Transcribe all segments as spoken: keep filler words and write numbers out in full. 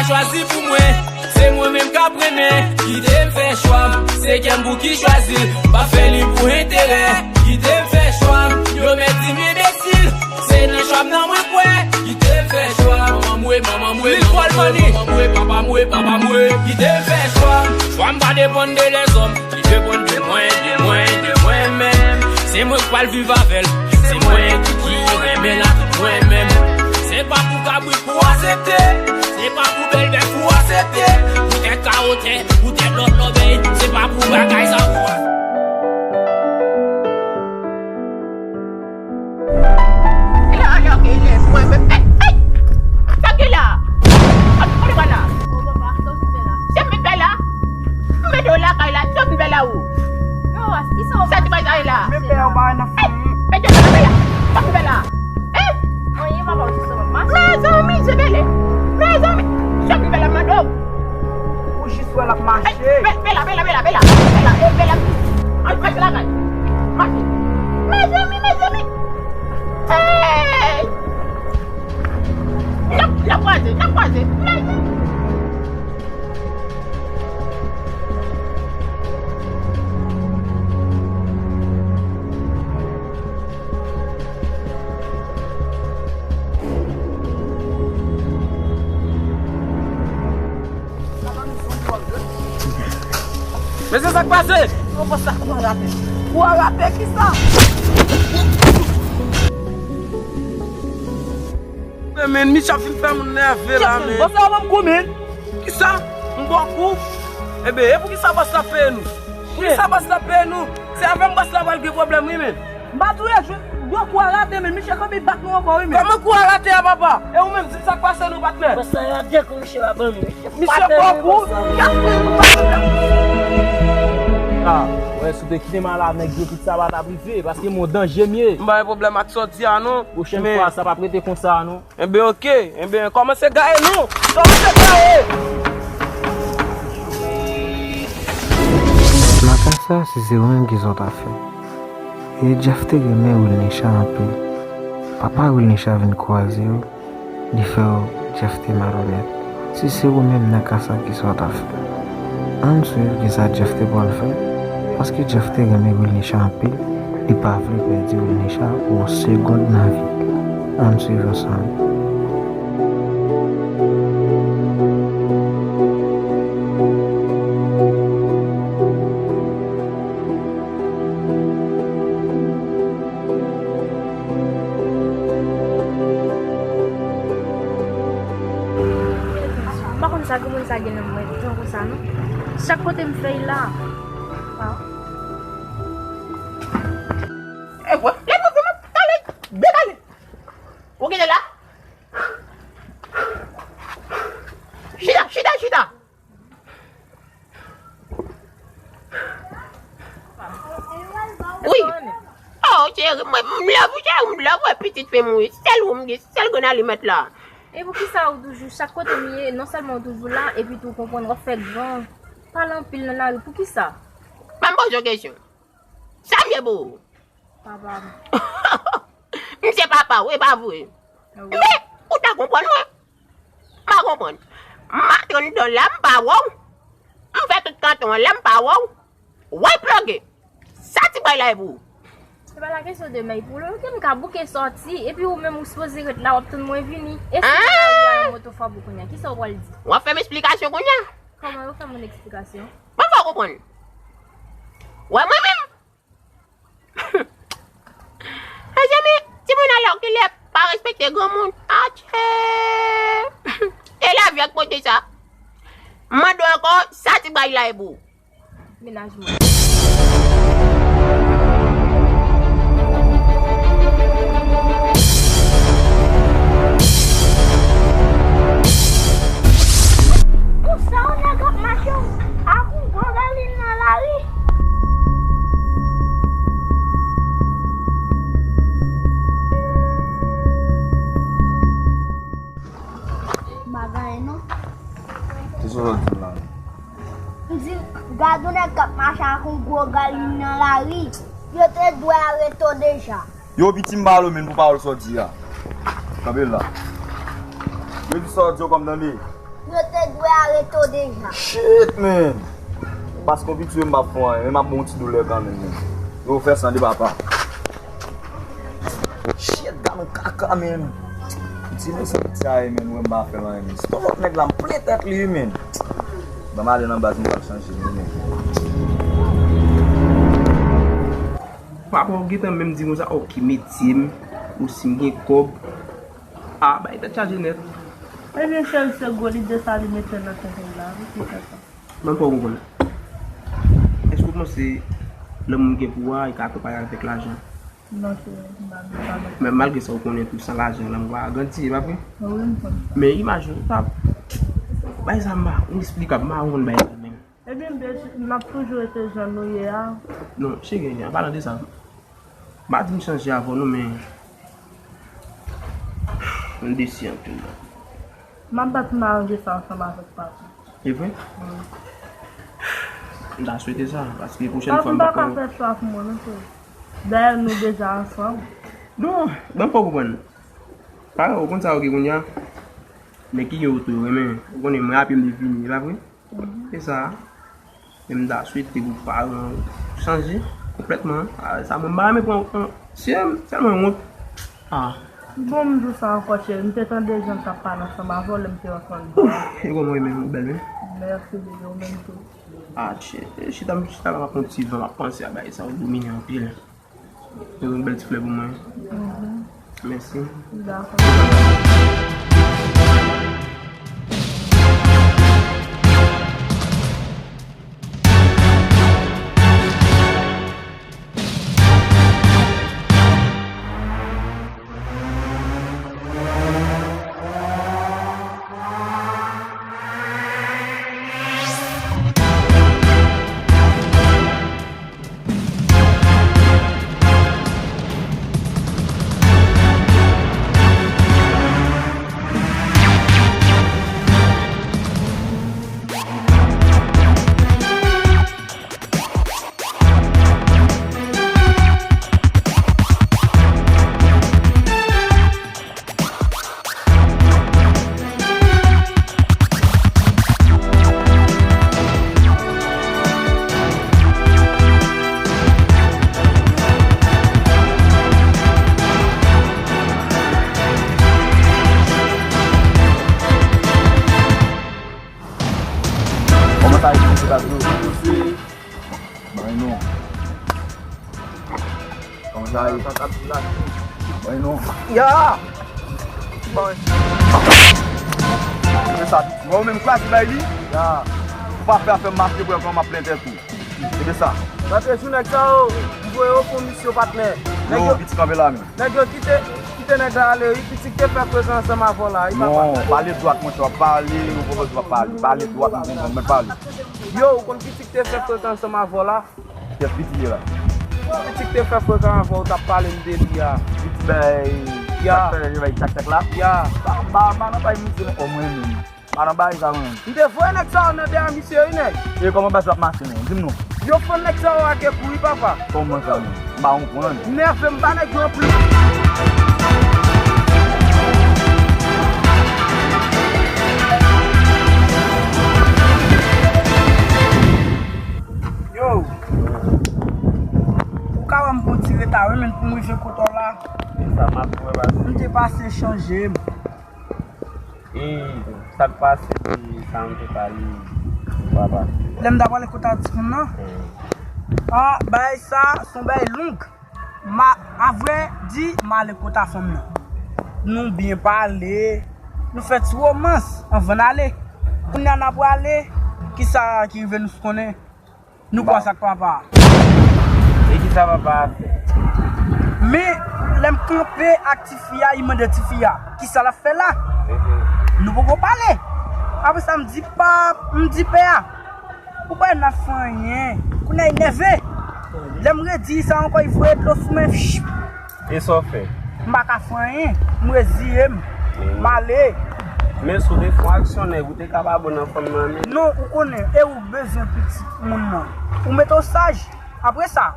Chwazi pou mwen, se mwen menm k ap renmen. Kite m fè chwa m, se kè m pou ki chwazi l. M pa fè li pou enterè. Kite m fè chwa m, yo mèt di m enbesil. Se nan chwa m nan mwen kwè. Kite m fè chwa m, manman m we, manman m we, manman m we, manman m we, papa m we, papa m we. Kite m fè chwa m. Chwa m pa depann de lèzòm. Li depann de mwen, de mwen, de mwen menm. Se mwen k pral viv avè l. Se mwen ki, ki renmen l ak mwen menm. Se pa pou kabrit pou aksepte. Se pa pou bèl bèf pou aksepte. Poutèt kawotè, poutèt lòt lòbèy. Se pa pou bagay sa pou Sa gen la? Sa gen la? Sa gen la? Sa gen la? M mete w lakay la, sa gen la ou? Sa gen la? Mete w lakay la, sa gen la? Sa gen la? Mezanmi, se bele. Mezanmi, sa gen la, mande w. Ou jis wè l ap mache. Bela, bela, bela, bela, bela, e bela. Al mache lakay. Mache. Mezanmi, mezanmi. Hey! N ap, n ap kwaze, n ap kwaze. Mesye, sa k pase? Ou pa sa kou a rate. Kou a rate kisa? Men, men, Micha fin fè moun nève la, men. Bòs la ban m kou, men. Kisa? M ba w kou? Enben, e poukisa bòs la peye nou? Poukisa bòs la peye nou? Se avè m bòs la pral gen pwoblèm, wi, men. M pa tou rejwe, gwo kou a rate, men Michel kanpe bat nou ankò, wi, men. Kòman kou a rate a, papa? E ou menm, di m sa k pase nou, patnè? Bòs la rate kou, Michel pa ban nou. Michel pa kou, y ap fè nou pase. Ah, wè, si w te kite m ala, nèg yo tout sa pa t ap rive, paske mwen danje m ye. M pa gen pwoblèm ak sa w di a, non. Pwochèn fwa, sa p ap rete konsa, non. Enben, oke. Enben, kòmanse gaye non! Kòmanse gaye! Nan ka sa, si se ou menm ki sa w ta fè. E Jeff te renmen Wilnisha anpil. Papa Wilnisha vin kwaze yo, li fè w Jeff te malonèt. Si se ou menm nan ka sa, ki sa w ta fè? Ann swiv kisa Jeff te pral fè. Paske Jeff te renmen Wilnisha anpil, li pa vle pèdi Wilnisha pou yon segonn nan vi l. Ann swiv ansanm. M pa konn sa granmoun sa gen nan mwen jan konsa non. Chak kote m fè l la. Ah. E bwè, lè nou fè m ap kale, dekale. Ou genlè la? Chita, chita, chita. Wi. Oh, cheri, mwen, m love ou, cheri, m love ou, pitit fi m, wi. Sèl ou m gen, sèl grenn alimèt la. E poukisa ou toujou, chak kote m ye, non sèlman ou toujou la, epi tou ou konprann, w ap fè gran, pale anpil nan lari, poukisa? Ban m poze w kesyon. Sa m ye pou ou? Papa m. M se papa w, e pa vre? Wi. Men, ou ta konprann mwen. M pa konprann. M antre anndan la, m pa wè w. M fè tout kanton an la, m pa wè w. Wè ploge. Sa ti bay la e pou ou? Se pa la kesyon de may pou ou. Oke, m ka bouke sòti, epi ou menm ou sipoze ret la, w ap tann mwen vini. E si nan lari a yon moto frape ou kounye a, kisa w pral di? W ap fè m esplikasyon kounye a? Kòman yo fè moun esplikasyon? Mwen fè w konprann. Wè mwen menm. Mezanmi, timoun alèkile pa respekte granmoun. Atchè! E lavi ak pote sa. M mande w ankò, sa ti bay la e pou ou? Mennaj mwen. Pou sa yon nèg ap mache ak yon gwo galin nan lari? M pa gen anyen non. Kisa w di la? M di, gade yon nèg k ap mache ak yon gwo galin nan lari. Yo te dwe arete w deja. Yo, piti, m pa ale w menm pou pawòl sa w di a. Kanpe la. Yo di sa w di yo kòm tande. Yo te dwe arete w deja. Shit, man! Paske w piti, m p ap fè anyen, men m ap ba w yon ti doulè kanmenm, man. Yo fè san de papa. Shit, gade yon kaka, man. Ti mesye piti a ye, man, wè m pa fè l anyen, man. Si t on lòt nèg la, m plen tèt li, wi, man. Ban m ale nan baz, m pral chanje, wi, man. Papa, w gentan menm di konsa, ok, metye m, ou si m gen kòb. Ah, bay tèt chaje nèt. Ebyen, cheri, se gwo lide sa li mete nan tèt ou la, wi, se sa. Mwen pa konprann. Èske w panse lanmou m gen pou ou a, e ka konpare avèk lajan? Non, cheri, m pa gen sa non. Men malgre sa, ou konnen tou, san lajan, lanmou pa ka grandi, e pa vre? Wi, m konn sa. Men imajine w ta bay sa, m pa, inesplikab, m pa konn bay sa menm. Ebyen, bitch, n ap toujou rete jan nou ye a. Non, cheri, an palan de sa, m pa di m chanje avè w non, men m desi anpil. M ap bat m aranje sa ansanm avèk papa. E vre? Wi. M ta swete sa, paske pwochèn fwa m pa ka fè chwa pou mwen non, cheri. Dayè, nou deja ansanm. Non, ban m fè w konprann. Parèy, ou konn sa yo gen kounye a? Nèg ki gen oto yo renmen, ou konnen m rape m vini, e pa vre? Se sa. Men m ta swete pou paran w chanje konplètman. Ah, sa mwen m pa renmen pran, pran, se sèlman wont. Ah. Bon, m di w sa ankò, cheri. M te tande jan l t ap pale ansanm avè w lè m te wè fòn. E kòman w ye menm, ou bèl, wi. Mèsi, bebe, ou menm tou. Ah, cheri, chita, m chita la, m ap pran ti van, m ap panse a bagay sa, ou domine anpil. Se yon bèl ti flè pou mwen. Mhm. Mèsi. Dakò. Kòman sa ye, mesye Dadou? Bay non. Kòman sa ye? Bay non. Ya! Bon. Se sa, piti. Bon, ou menm kwè se bay li? Ya. Ou pa fè afè m mache pou wè kòman m ap plen tèt ou. Se de sa. Sa te sou nèg sa yo, m voye yo pou misyon patnè. Nèg yo, piti kanpe la menm. Nèg yo kite, kite nèg la ale, wi, piti te fè frekan ansanm avè w la, wi, papa. Non, pale dwat, monchè, w ap pale, ou konprann w ap pale. Pale dwat, m konprann, men pale. Yo, ou konn piti te fè frekan ansanm avè w la? Kiyès piti ye la? Piti te fè frekan avè w, t ap pale m de li a. Piti bay, ya, sa k fè bay tak tak la? Ya. Ba, ba, ba nan bay misye non, o mwen menm. Pa nan bagay sa, mwen. M te voye nèg sa yo nan dèyè misye, wi, nèg. E kòman bagay sa ap mache, non? Di m non. Yo fann nèg sa yo ake kou, wi, papa. Kòman sa, non? M pa konprann. Nève m pa nèg yo anplis. Yo. Ou ka wè m gon ti reta, wi, men pou m rive kote w la. E sa, m ap wè pase. M te pase chanje m. E sa k pase, e sa m te pale, papa. Lè m ta pale kote a timoun nan? Hmm. Ah, bagay sa, se yon bagay long. Ma, avrèdi, m ale kote a fanm nan. Nou byen pale, nou fè ti womans anvan n ale. Kounye a n a prale, kisa ki rive nou konnen? Nou kwè sa k papa a. E kisa papa a fè? Men, lè m kanpe ak tifi a, li mande tifi a, kisa l ap fè la? Mhm. Nou poko pale. Apre sa, m di, pa, m di pè a, ou kwè n ap fè anyen? Kounye a, li nève. Lè m redi sa ankò, li voye dlo sou mwen. E sa w fè? M pa ka fè anyen. M reziye m. Mm. M ale. Men si w te fè yon aksyon nèg, ou te ka pa bon nan fanm nan men. Non, ou konnen, e ou k bezwen pitit moun nan. Ou mete w saj. Apre sa,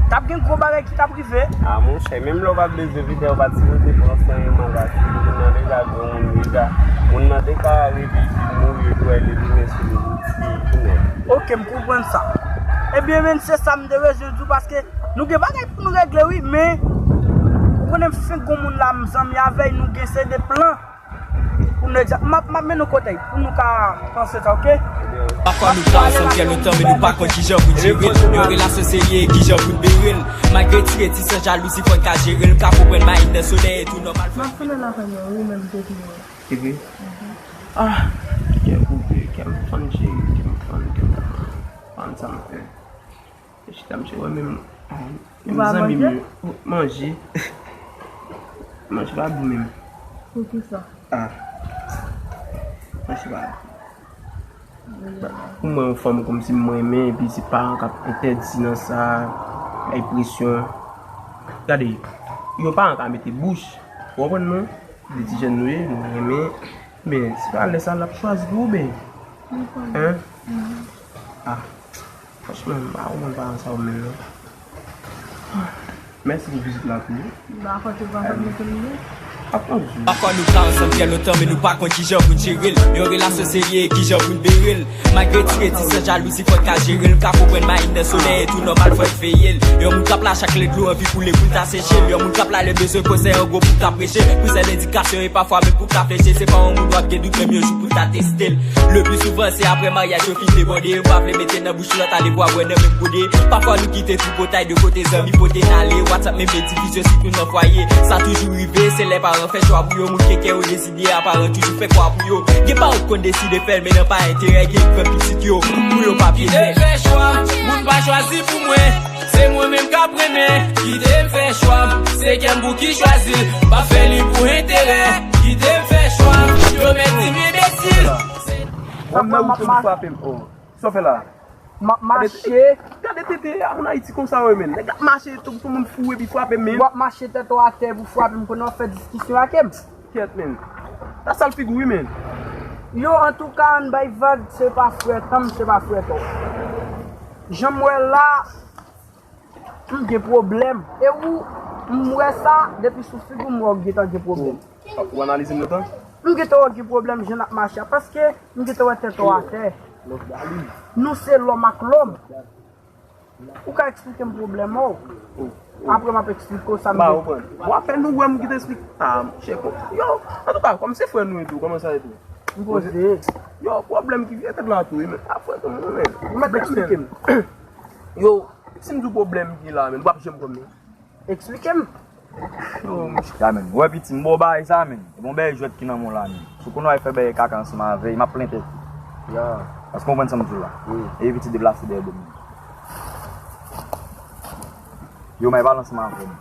t ap gen gwo bagay ki t ap rive. A monchè, menm lè w pa t bezwen vide, w pa t sipoze pran san yon magazin. Moun nan te ka granmoun deja. Moun nan te ka reveye mouri epi w wè li tounen sou li, li tounen. Ok, m konprann sa. Ebyen, men se sa m te bezwen di w, paske nou gen bagay pou nou regle, wi, men ou konnen m fenk gon moun la, m zanmi avè l, nou gen se de plan. Pou nou egzak-, m ap, m ap mennen w kote pou nou ka panse sa, ok? Pafwa nou ka ansanm trè lontan, men nou pa konn kijan pou n jere l. Yon relasyon serye, kijan pou n bere l. Malgre ti reti san jalouzi, fò n ka jere l. M ka konprann mayi nan solèy e tou nòmal. M ap tounen lakay mwen, ou menm, depi mwen. Epi? Ah, kè m koupe, kè m fann, cheri, kè m fann, kè m fann sa m fè. Chita, misye wè menm, ah, menm zanmi m yo. Manje? Manje pa bon menm. Poukisa? Ah. Manje pa bon. Pou mwen, yon fanm kòmsi m renmen, epi se paran k ap entèdi nan sa, bay presyon. Gade, yon paran ka mete bouch, ou konprann mwen? De ti jèn nou ye, nou renmen, men se pa lè sa l ap chwazi pou ou, ben. Hein? Ah. Franchman, m pa konprann paran sa yo menm non. Mèsi pou vizit la tou. M pa fòse, pa fòse mete m non. Ap konn di. Pafwa nou ka ansanm trè lontan, men nou pa konn kijan pou n jere l. Yon relasyon serye, kijan pou n bere l. Malgre ti reti san jalouzi, fò n ka jere l. M ka konprann mayi nan solèy e tou nòmal, fò n veye l. Yon moun k ap la chak lè dlo anvi koule pou l ta seche l. Yon moun k ap la lè bezwen konsèy an gwo pou l ta preche l. Pou sèl endikasyon e pafwa menm pou l ta fleche. Se pa yon moun w ap gen dout menm yon jou pou l ta teste l. Le pli souvan se apre maryaj yo fin debòde. Yo pa vle mete nan bouch lòt, ale bwa bwè nan menm gode. Pafwa nou kite tripotay de kote zanmi pote n ale. WhatsApp menm divizyon sitou nan fwaye. Sa toujou rive, se lè paran fè chwa pou yo. Moun ke kè yo deside a, paran toujou fè kwa pou yo. Gen paran k konn deside fè l, men nan pa enterè gen grann pitit yo. Pou yo pa pye. Kite m fè chwa m, moun pa chwazi pou mwen. Se mwen menm k ap renmen. Kite m fè chwa m, se kè m pou ki chwazi l. M pa fè li pou enterè. Kite m fè chwa m, yo mèt di m enbesil. Ou nan wout ou frape m. Oh. Sa w fè la? M ap mache. Gade tete a, moun Ayiti konsa yo ye, men. Nèg ap mache, tou, tou moun fou epi frape m, men. W ap mache tèt ou atè pou frape m, konnen w ap fè diskisyon ak m. Kyèt, men. Sa sal figi w, wi, men. Yo, antouka, ann bay vag, se pa frè tan m, se pa frè pa w. Jan m wè l la, m gen pwoblèm. E ou, m wè sa, depi sou figi w, m wè w gentan gen pwoblèm. Ou analize m lontan? M gentan wè w gen pwoblèm jan n ap mache a, paske m gentan wè tèt ou atè. Nou se lòm ak lòm. Ou ka eksplike m pwoblèm ou? Apre m ap eksplike w sa m gen. Bon, apre nou wè m gentan eksplike. Ah, monchè, yo, antouka, kòm se frè nou ye tou, kòman sa ye tou? M poze. Yo, pwoblèm ki vye tèt la tou, wi, men. A frè tou, men. Ou mèt eksplike m. Yo, si m di w pwoblèm ki la, men, ou p ap janm konn li. Eksplike m. Yo, monchè, men. Ou wè piti m, bon bagay sa, men. E bon bagay jwèt ki nan men w la, men. Si w konnen w al fè bagay kaka ansanm avè l, m ap plen tèt ou. Ya. Èske w konprann sa m di w la? Wi. E piti deplase dèyè do m. Yo, m al pale ansanm avè l.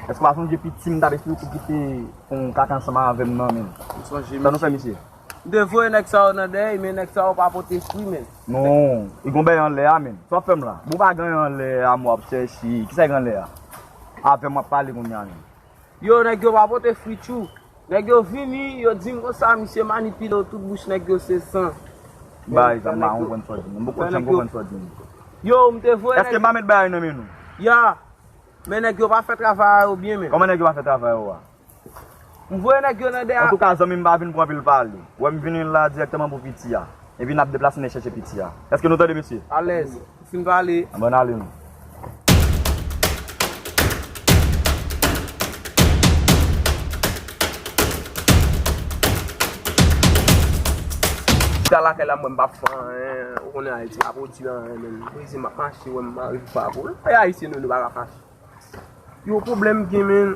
Èske w pa sonje piti m t ap eksplike w kite fè yon kaka ansanm avè m nan, men. M sonje, mesye. Sa nou fè, mesye? M te voye nèg sa yo nan dèyè, men nèg sa yo pa pote fwi, men. Non, li gon bagay anlè a, men. Sa w ap fè m la? Bon, pa gen anyen anlè a, m w ap chèche. Kisa ki anlè a? Avè m w ap pale kounye a, men. Yo, nèg yo pa pote fwi tjou. Nèg yo vini, yo di m konsa, misye manipile yo, tout bouch nèg yo se san. Bay, sa m pa konprann sa w di m. M poko janm konprann sa w di m. Yo, m te voye nèg. Èske m pa met bagay nan men nou? Ya. Men nèg yo pa fè travay a yo byen, men. Kòman nèg yo pa fè travay yo a? M voye nèg yo nan dèyè. Antouka, zanmi m pa vin pou anpil pale. Ou wè m vini la dirèkteman pou piti a. Epi n ap deplase n al chèche piti a. Èske nou tande, mesye? Alèz. M fin pale. Anben, n ale, non. Chita lakay la, mwen m pa fè anyen. Ou konnen Ayiti pa pwodui anyen, men. Brezil, m ap mache, wè m pa rive pa pou. E Ayisyen, nou, nou pa ka fache. Yo, pwoblèm gen, men.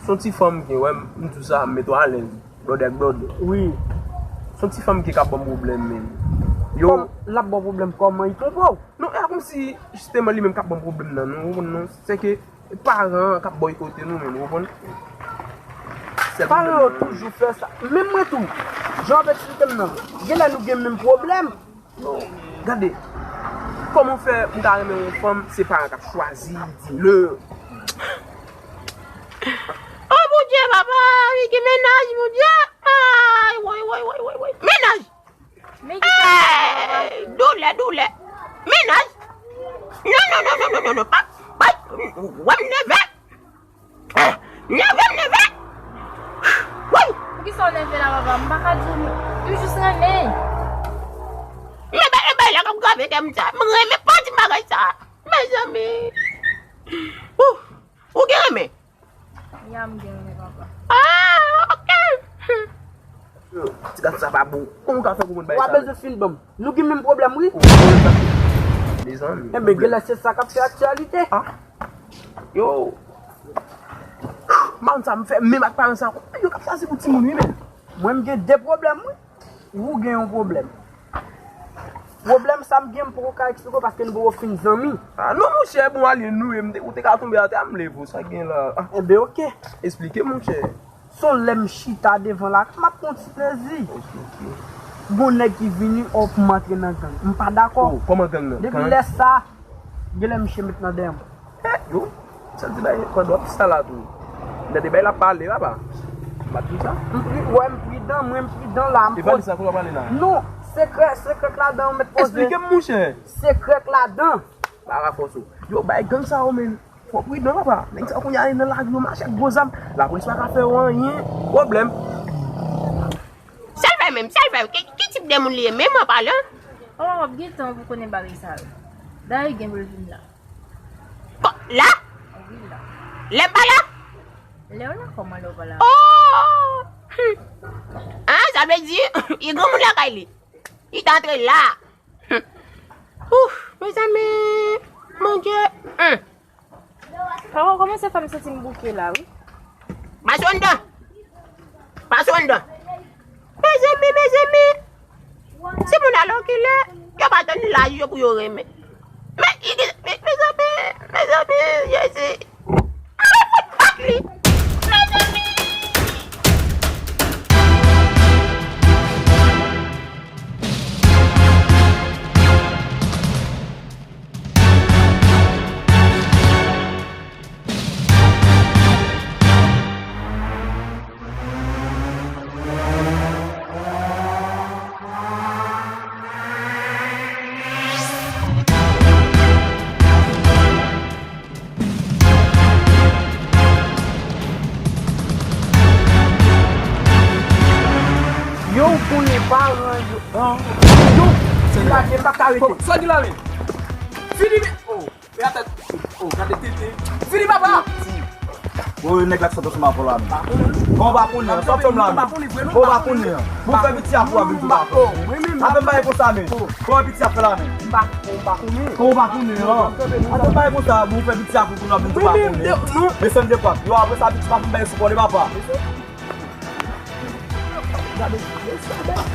Se yon ti fanm gen, wè, m di w sa, m mete w alèz. Blòdè ak blòdè. Wi. Se yon ti fanm gen k ap ban m pwoblèm, men. Yo. Kòm l ap ba w pwoblèm, kòman? Li twonpe w? Non, e a kòmsi, jisteman, li menm k ap ban m pwoblèm nan, non, ou konprann, non? Se ke paran an k ap bòykote nou, men, ou konprann? Paran yo toujou fè sa. Menm mwen tou, jan w ap eksplike m nan, genlè nou gen menm pwoblèm. Yo, gade, kòman fè m ta renmen yon fanm, se paran k ap chwazi, di non. Oh, Bondye, papa, wi, ki mennaj, Bondye. Ay, woy, woy, woy, woy, woy. Mennaj! Ey, doulè, doulè. Mennaj! Non, non, non, non, non, non, non, pa, pa, wè m nève. Ah, nève, m nève. Woy. Poukisa w nève la, papa? M pa ka di w, m jis renmen. Men bay, e bay la k ap grave kè m sa. M renmen pa di bagay sa. Mezanmi. Ou, ou gen renmen? Ya, m gen renmen, papa. Ah, ok. Ti gason sa pa bon. Kòman w ka fè pou moun bay sa? Ou pa bezwen fin ban m. Nou gen menm pwoblèm, wi. Mezanmi. Enben, genlè se sa k ap fè aktyalite. Ah. Yo. Madanm sa m fè menm ak paran sa. Yo k ap chwazi pou timoun, wi, men. Mwen, m gen de pwoblèm, wi. Ou gen yon pwoblèm. Pwoblèm sa m gen, m poko ka eksplike w paske nou poko fin zanmi. Ah, non, monchè, bon, ale, nou, e m te, ou te ka tonbe atè a, m leve w, sa gen la. Ah. Enben, ok. Eksplike, monchè. Se yon lè m chita devan la, m ap pran ti plezi. Ok, ok. Gon nèg ki vini, oh, pou m antre nan gang. M pa dakò. Oh, kòman gang nan? Depi lè sa, genlè misye met nan dèyè m. Eh, yo, sa di bay, kòd w ap sa la tou. Nan de bay l ap pale, papa. M ap di sa. M pri-, wè, m pridan, mwen m pridan la, m... E pa de sa kou w ap pale la. Non, sekrè, sekrè k ladan, ou mèt poze. Eksplike m, monchè. Sekrè k ladan. Para fòs ou. Yo, bay gang sa yo, men. Fò pridan, papa. Nèg sa yo kounye a nan lari yo mache ak gwo zam. Lapolis pa ka fè yo anyen. Pwoblèm. Sa l fè menm, sa l fè. Ki, ki tip de moun li ye menm an palan? Oh, w ap gen tan pou konnen bagay sa yo. Dayè gen pou l vin la. Kò, la? Wi, la. Lè m pa la? Lè w la, kòman lè w pa la? Oh! Hmm. Ah, sa vle di, li granmoun lakay li. Li t antre la. Hmm. Ouf, mezanmi, mon Dieu. Hmm. Papa, w kòmanse fè m santi m bouke la, wi. Pase anndan. Pase anndan. Mezanmi, mezanmi. Si moun alò kilè, yo pa tann laj yo pou yo renmen. Men, men, mezanmi, mezanmi, Jezi. Ala fout bak li. Mezanmi. Yo, ou konnen paran yo. Yo, m pa, m pa ka rete. Sa ki la, men? Fini, men. Oh. E atè. Oh, gade tete. Fini, papa. Bon, nèg la k sot ansanm avè w la, men. Kòman w pa konnen an? Sòt ansanm la, men. Kòman w pa konnen an? Bon, fè piti a pou w ap vin tou, papa. Apre m pa konsa, men. Kòman piti a fè la, men? Kòman w pa konnen an? Apre m pa konsa, bon, fè piti a pou w ap vin tou, pa konnen. Desann de pòt. Yo, apre sa, piti pa pou m bay sou kò de papa. Gade, gade sa, gade.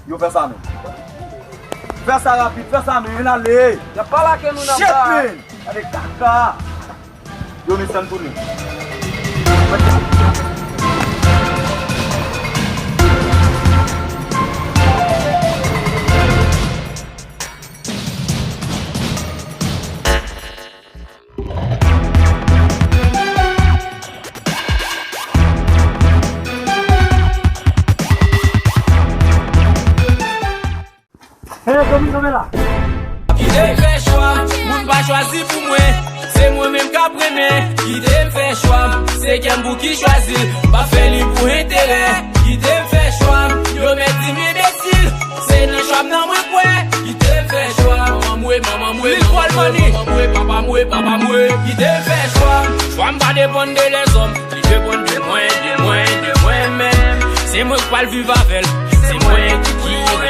Yo, fè sa, men. Fè sa rapid, fè sa, men. Ann ale. Y ap pale ak nou nan... Shit, man. Gade kaka. Yo, mesye, ann tounen. Hey, Tommy, Tommy la. Kite m fè chwa, moun pa chwazi pou mwen. Se mwen menm k ap renmen. Kite m fè chwa, se kè m pou ki chwazi l. M pa fè li pou enterè. Kite m fè chwa, yo mèt di m enbesil. Se nan chwa m nan mwen kwè. Kite m fè chwa, manman m we, manman m we, manman m we, manman m we, papa m we, papa m we. Kite m fè chwa, chwa m pa depann de lèzòm. Li depann de mwen, de mwen, de mwen menm. Se mwen k pral viv avè l.